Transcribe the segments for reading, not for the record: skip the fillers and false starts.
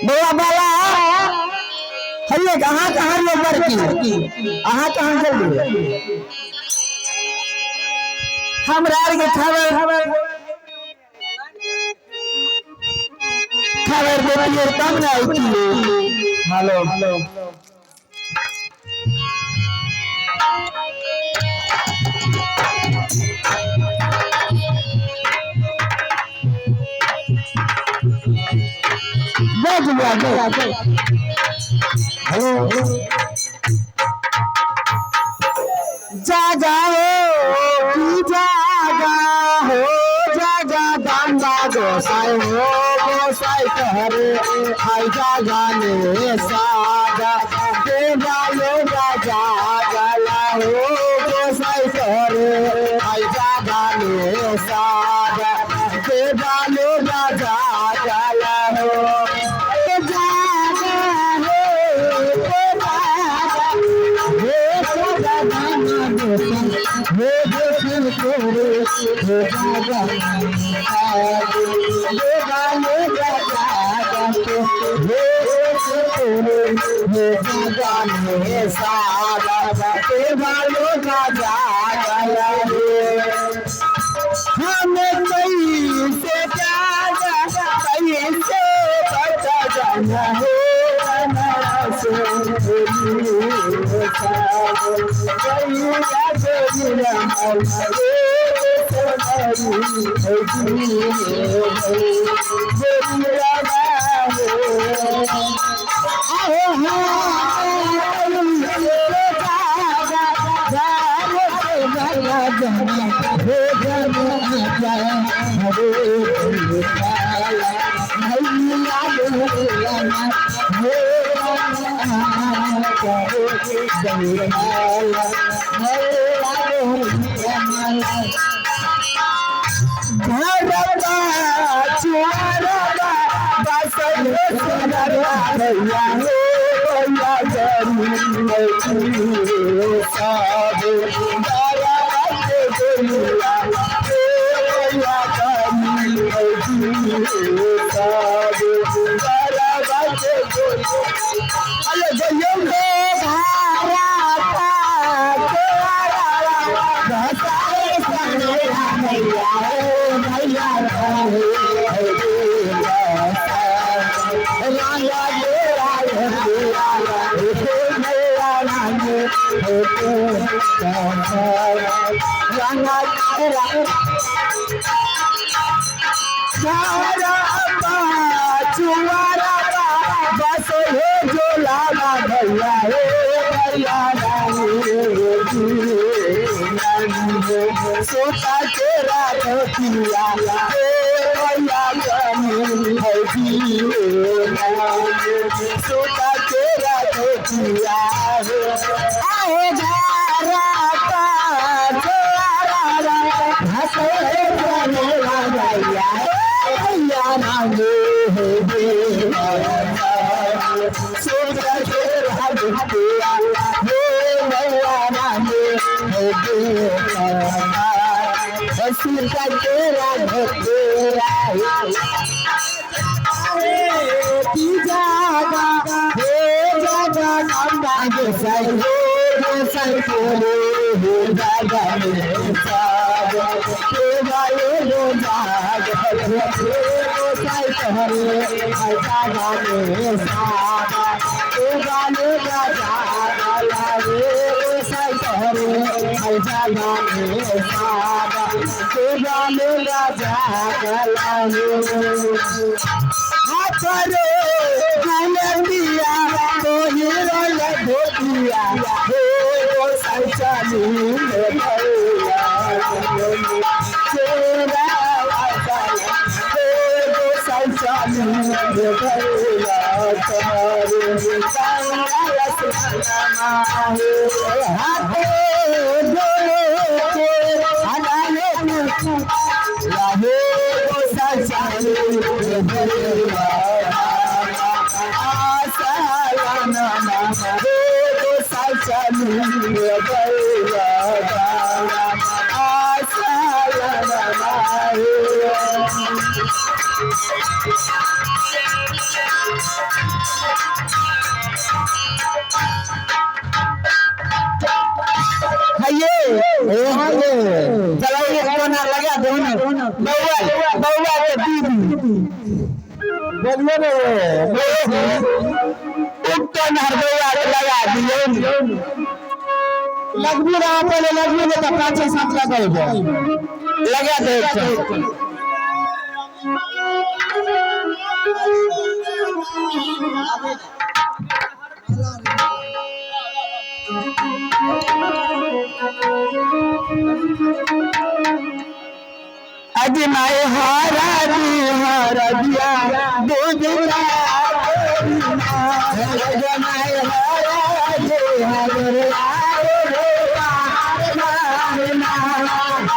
बौआ बाला हरिये अहाँ कहाँ रहियै बड़की, अहाँ कहाँ गेलियै? हमरा आरके खबर खबर देतियै तब ने अइतियै। हेलो बैठ जा बैठ। हेलो जागा हो की जागा हो जागा दाम्बा गोसाई हो गोसाई कहरे आई जागा ने सागा देवालो राजा गला हो गोसाई कहरे आई जागा ने सागा देवालो राजा गला हो जागा हो जागा हे जागा दामा गोसाई हे गोसाई कहरे हे जागा देवालो राजा हे हे जागा ने सागा देवालो राजा गला रे। हमें कैसे जागा कैसे बचा जाना है चलो एक कोना लगा दो ना बउआ बउआ के दीदी बोलिए रे उपटन हर बउआ के लगा दियो। लगबी रहा पहले लगबी ने तो 5 7 लगेबो लगा दे। अजमाए हारा दी हारा दिया दूधरा अजमाए हारा दे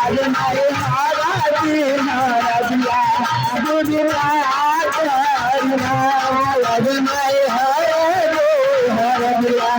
अजमाए हारा दी हारा दिया दूधरा अजमाए हारा दे हारा दिया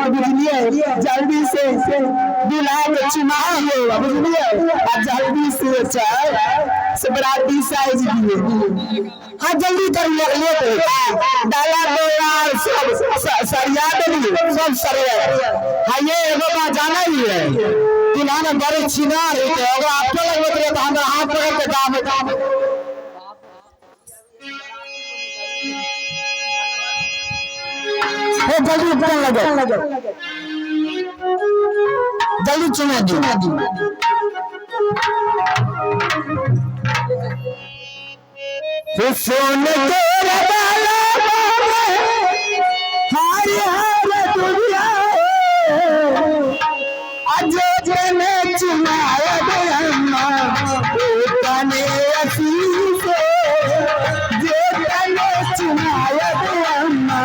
बुझलिए जल्दी से दूल्हा के चुमा दिए बुझलिए आ जल्दी से चाय से बराती साइज दिए। हाँ जल्दी कर ले डाला डोला सब सरिया देलिए सब सरिया। हाँ ये एगो बात जाना ही है दुल्हा में बड़े छिना रहे थे अगर आपको लगत रहे तो हमरा हाथ पकड़ के दाम जल्दी उपटन लगे जल्दी चुना दी। सोन तेरा बाला हार हार दुनिया अजय ने चुनाया अम्मा तने असीस जे तने चुनाया अम्मा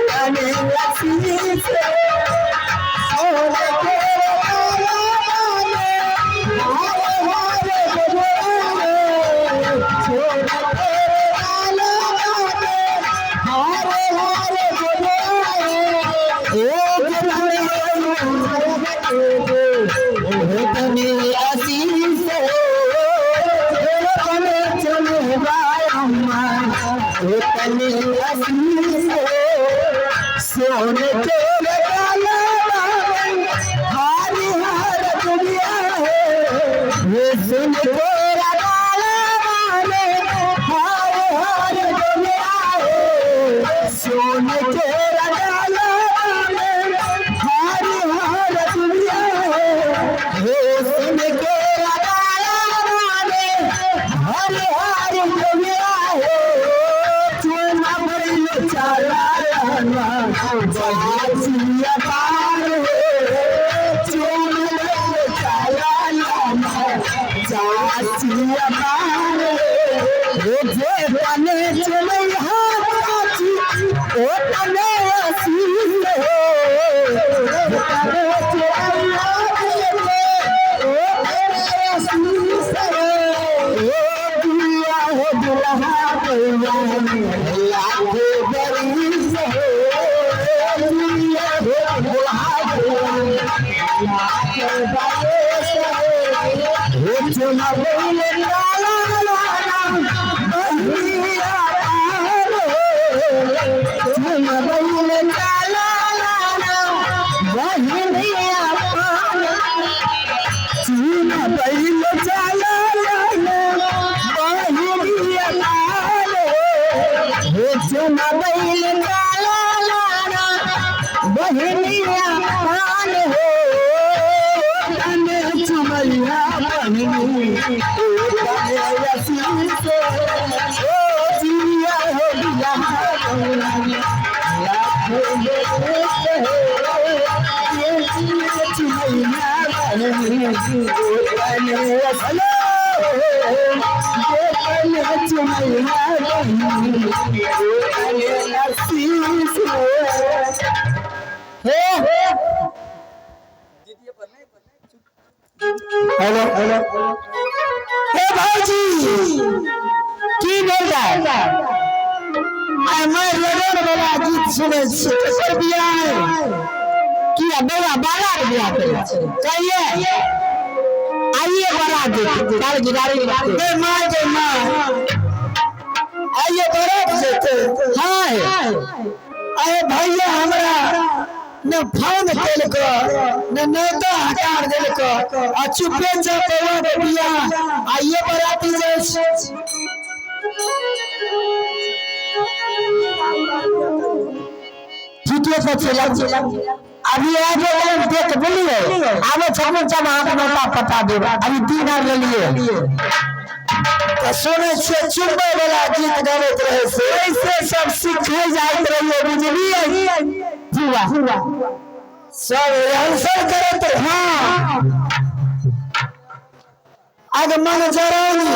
तने असीस सोने तेरे काला हार हार दुनिया है ये सुन तेरा काला हार हार दुनिया है सोने तेरा काला हार हार दुनिया है ये सुन तेरा काला हार हार दुनिया है चुना भइल चला लाखो बरिस हो जिया हो दुल्हा लाखो बरिस हो चुनबैल लाला लाला बहिया चुनबैल लाला लाला बहिनिया चुनबैल लाला लाला बहिनिया हो चुनबैल लाला लाला बहिनिया हो तने चुमैया बहिनी ओ तने आशीष ओ जिया हो बिया लाखो बरिस हो ये जिया चुमैया बहिनी ओ तने आशीष ये तने चुमैया बहिनी ओ तने आशीष हे हेलो हेलो हे भाईजी की बोल रहा है? आइ मैं लगन वाला गीत सुनै छी, केकर बियाह है? की बौआ बाला के बियाह करै छै? कहिए आइए बारात जेतै काल गिरारी गे माय गे माय, आइए बारात जेतै। हाँ अरे भैया हमरा ने फोन केलको ने नौता हकार देलको आ चुपे चाप बौआ के बियाह आइए बराती जाइ छै। ठीके से चला अभी आगे वाले देख बोलिए आवे छप्पन जब अहाँके नौता पता देब, अभी 3 आर लेलिए। तऽ सुनै छियै चुम्बै वाला गीत गाबैत रहै से ऐसे सब सीखै जाइत रहियै, बुझलियै? जुआ सब रिहर्सल करैत रहे। हाँ आग मन जरौनी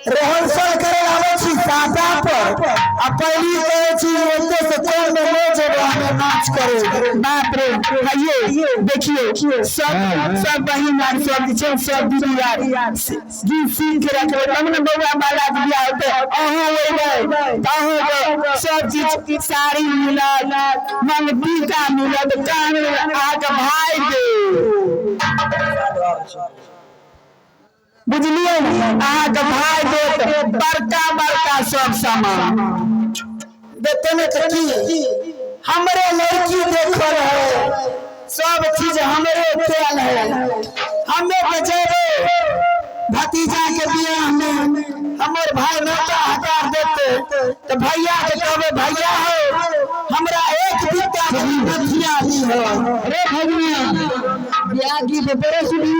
रिहर्सल करे आबै छी साटा पर आ पहली कहै छी ओते से कोन में ले जेबै हमें नाच करे। बाप रे आइए देखिए सब सब बहिन आर सब जे छै सब दीदी आर गीत सीख के रखबै तब ने बौआ बाला के बियाह होतै। अहूँ अयबै तऽ अहूँके सब चीज साड़ी मिलत, मंगटीका मिलत, कान अहाँके भाय दे, बुझलियै? अहाँके भाय देत बड़का बड़का सब सामान देते ने। तऽ की हमरे लड़की देखल है, सब चीज हमरे तेल है, हमे तऽ जेबै भतीजा के बियाह में, हमर भाई नौता हकार देते तऽ भैया के कहबै भैया हो हमरा 1 बित्ता के नथिया दिह। अरे भगवान बियाह गीत बड़े सुधी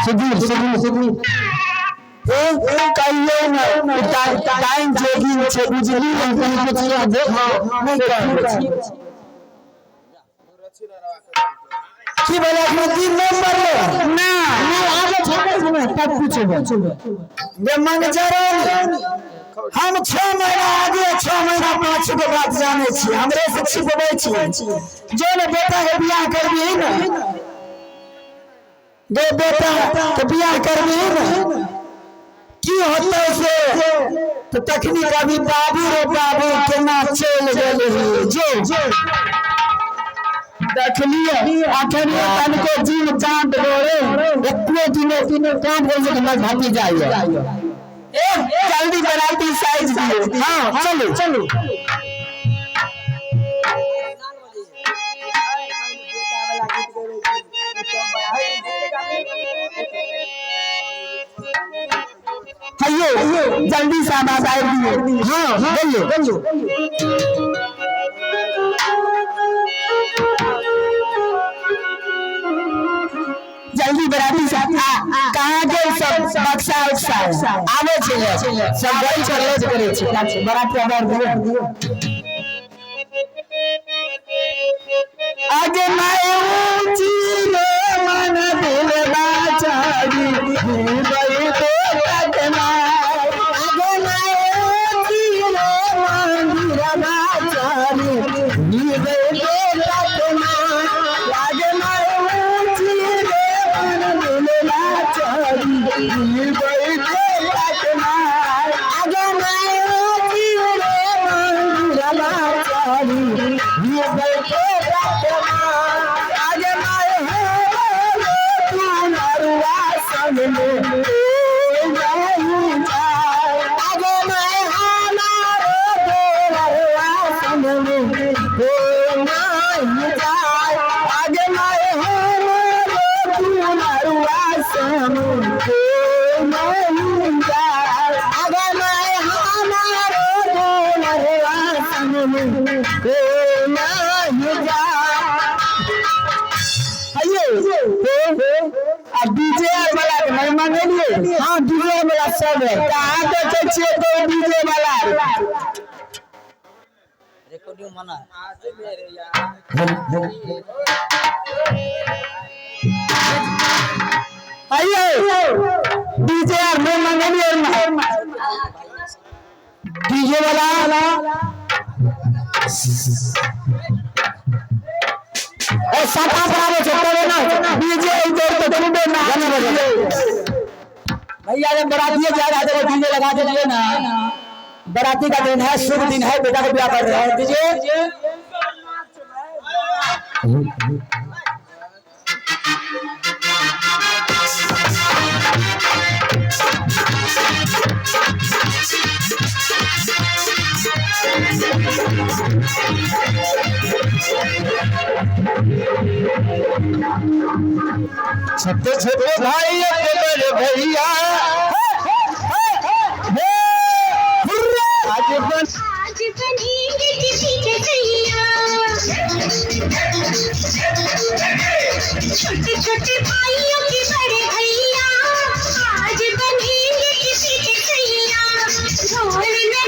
सुधीर सुधीर सुधीर कहियो ने टाइम जोगिंग छै, बुझली? कहीं कुछ देखो नहीं कहै की बोले अपने 3 नंबर ले ना ना आगे छोड़े समय तब पूछेबे बे मंग जरौनी। हम 6 महीना आगे 6 महीना पाछू के बात जाने छी, हमरे से छिपबै छी। जो ने बेटा के बियाह करबी ने गे बेटा के बियाह करबी ने की होतै से तो तखनी कभी बाबू रे बाबू केना चलि गेलही जो देखलिए अखन तनिको जीव कांट गोरे एको दिन कांट गोरे से हमर भाती जाइए। ए जल्दी बराती साइज दिए। हाँ चलो चलो हइयो जल्दी से आवाज आइ दिए। हाँ बोलियो बोलियो जल्दी बराती साथ कहाँ के सब बक्सा उक्सा आवे छै सब वही पर लेट करे छै बराती आवाज दियो। आगे मैं ऊंची रे मन दिल बाचारी बई तो कदमा। आगे मैं ऊंची रे मन दिल बाचारी बई तो कदमा। आगे मैं ऊंची रे मन दिल बाचारी बई तो अगर मैं हमारो दुल्हवा संग को नहीं जा। आइए आ डीजे वाला के नहीं मंगेलिए? हाँ, डीजे वाला सब है। कहाँ बेचै छियै तो डीजे वाला? रिकॉर्डिंग मना। आइए, डीजे आर नहीं मंगेलिए? डीजे वाला ए साता बराबर छै तबे ना डीजे इधर तो सुनबे ना। भैया, जब बराती जा रहा है तो डीजे लगा दीजिए ना। बराती का दिन है, शुभ दिन है, बेटा को ब्याह कर रहे हैं। डीजे। छोटे छोटे भाई अकबर भैया, आज बन आज बनेंगे किसी के सैया, छोटे छोटे भाइयों के बड़े भैया, आज बनेंगे किसी के सैया, ढोल।